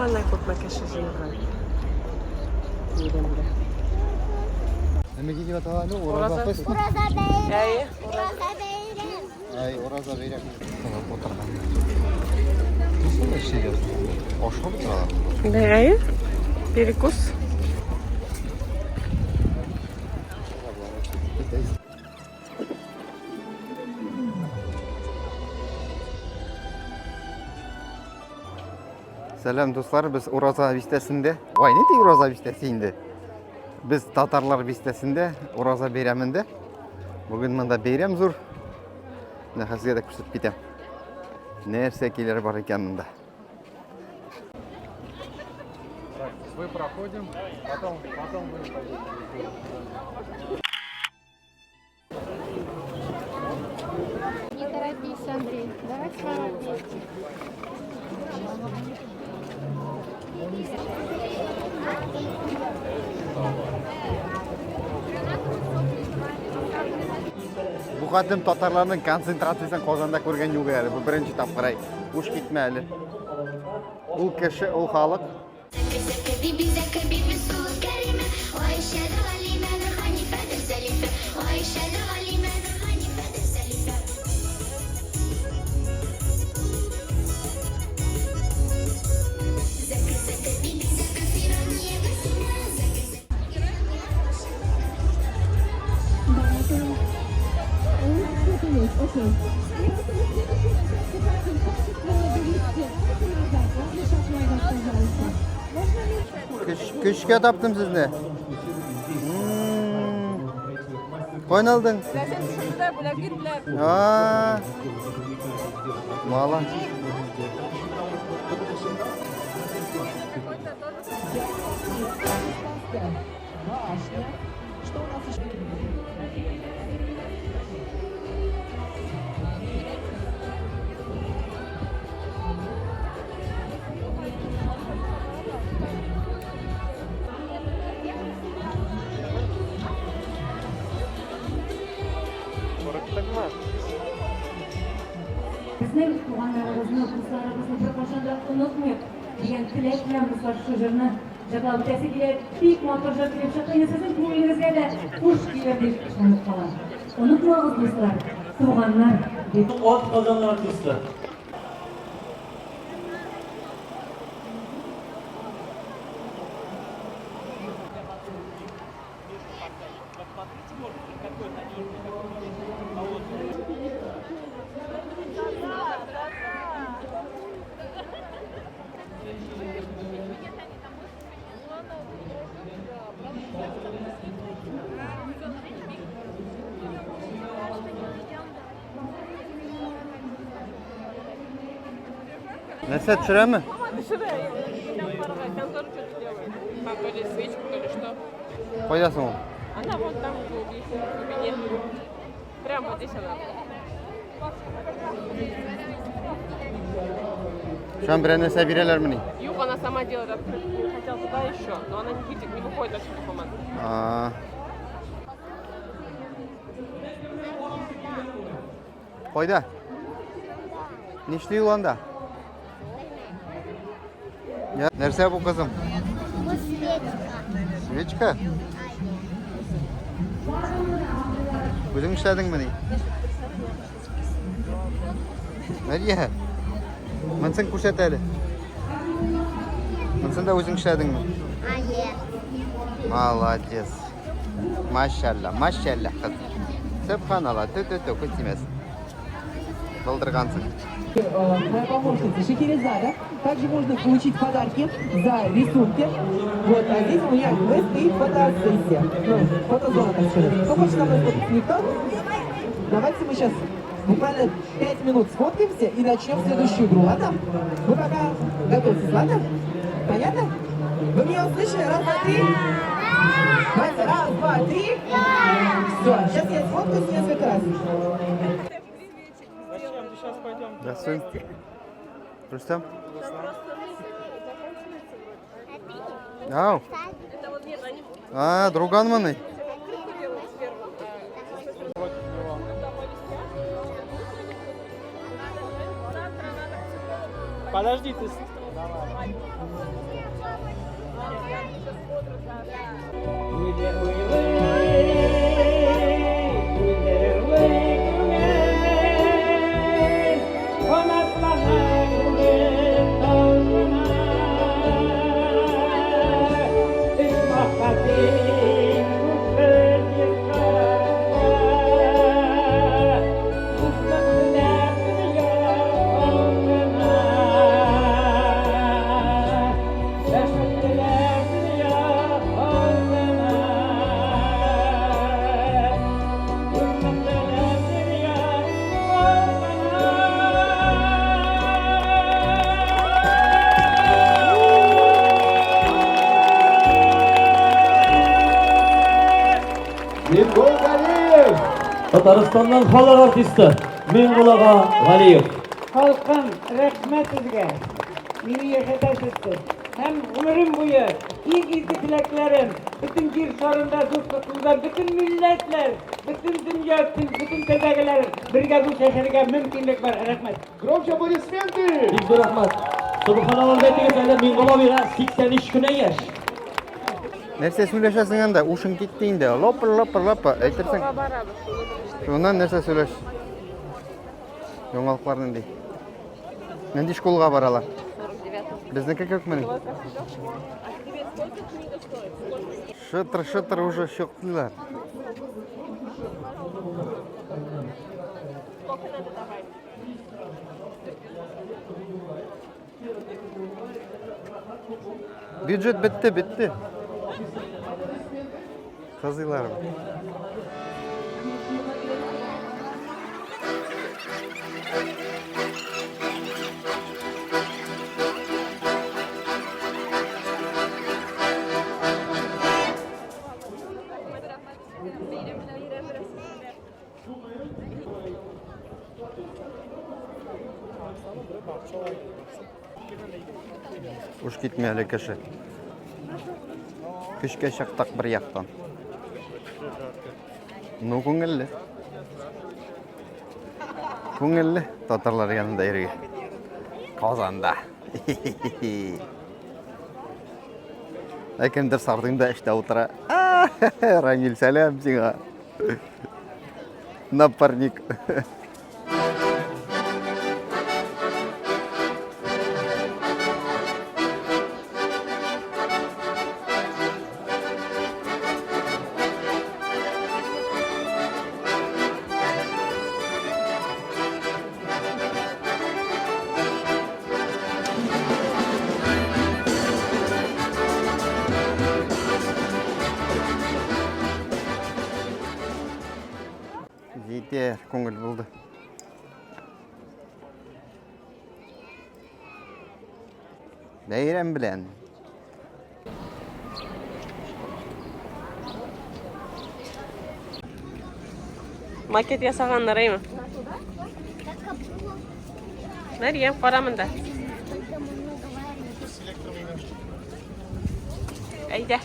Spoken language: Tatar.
Әнә күпме кеше җыелган. Бәйрәмгә. Нәмәгә дип атала әле? Ураза фест. Ураза бәйрәм. Әйе. Ураза бәйрәм. Әй, ураза бәйрәм. Утырган. Нәрсә эшлиләр? Ашап утыралар. Әйе. Перекус. Сәлам, дуслар, без Ураза бистәсендә. Вай, нинди Ураза бистәсе инде? Без татарлар бистәсендә, Ураза бәйрәмендә. Бүген монда бәйрәм зур. Менә хәзергә дә күрсәтеп китәм. Нәрсә килер бар икән монда. Так, мы проходим, потом вы пойдете. Не торопись, Андрей. Давай слова вместе. Бу хәтлем татарларның концентрациясен Казанда күргән юк әле. Бу беренче тапкыр әй. Уш китмә әле. Ул кеше, ул халык. Көчкә таптым сезне. Кайдан алдың? Сен төшерделәр, бүләк бирделәр. А. Мала. Курыктыңмы? Безнең туганнарыбызны, дусларыбызны беркайчан да онытмыйк дигән теләк белән дуслар шушы җырны җырлап үтәсе килә. Бик матур җыр килеп чыкты. Инде сезнең күңелегезгә дә хуш килер дип ышанып калам. Онытмагыз, дуслар, туганнар дип. Ат казанган артисты. Нәрсә төшерәме? Төшерә. Там то ли свечку, то ли что. Кайда соң ул? Она вот там в глубине. Прямо вот здесь она. Шуңа берәр нәрсә бирәләрмени? Юк, она сама делает открытку. Хотела туда еще, но она не видит, не выходит отсюда, по-моему. А. Кайда? Нишли ул анда? Я, нәрсә бу, кызым? Бу свечка. Свечка? Үзең эшләдеңмени? Мария, монысын күрсәт әле. Монысын да үзең эшләдеңме? Әйе. Молодец. Машалла, машалла, кыз. Сөбханалла, ту-ту-ту, күз тимәсен. Булдыргансың. Моя помощница Шахерезада. Также можно получить подарки за рисунки. Вот, а здесь у меня квест и фотосессия. Ну, фотозона, так сказать. Кто хочет со мной сфоткаться? Никто? Давайте мы сейчас буквально 5 минут сфоткаемся и начнем следующую игру, ладно? Вы пока готовьтесь, ладно? Понятно? Вы меня услышали? Раз, два, три. Давайте, раз, два, три. Все, сейчас я сфоткаюсь несколько раз. Здравствуй. Рустам? Ау. А, друганмыни? Подожди, ты... Давай. Татарстанның халык артисты Миңгол ага Галиев. Халкым, рәхмәт сезгә. Мине яшәтәсез сез. Һәм гомерем буе иң изге теләкләрем, бөтен җир шарында дуслык булган бөтен милләтләр, бөтен дөнья, бөтен телдәгеләр бергә дус яшәргә мөмкинлек бар. Рәхмәт. Громче аплодисменты! Бик зур рәхмәт. Субханалла әйтегез әле Миңгол абыйга 83 кенә яшь. Нәрсә сөйләшәсең анда? Ушың китте инде. Лопыр, лопыр, лопыр. Әйтерсең. Школга барабыз, шуны белештек. Шуннан нәрсә сөйләш? Яңалыклар нинди? Нинди школга баралар? 49. Безнеке кебекмени? Твой кошелек? А тебе сколько книга стоит? Сколько? Шытыр-шытыр уже чыктылар. Сколько надо давать? Бюджет бетте, бетте. Кызыйлар. Уж китми әле кеше. Көчкә чыктык бер яктан. Ну, күңелле. Күңелле татарлар янында йөрергә. Казанда. Ә кемдер сардыңда эштә утыра. Рамил, сәлам сиңа. Напарник. Җитәр, күңел булды. Бәйрәм белән. Макет ясаганнар, әйме? Мәрьям, кара монда. Әйдә.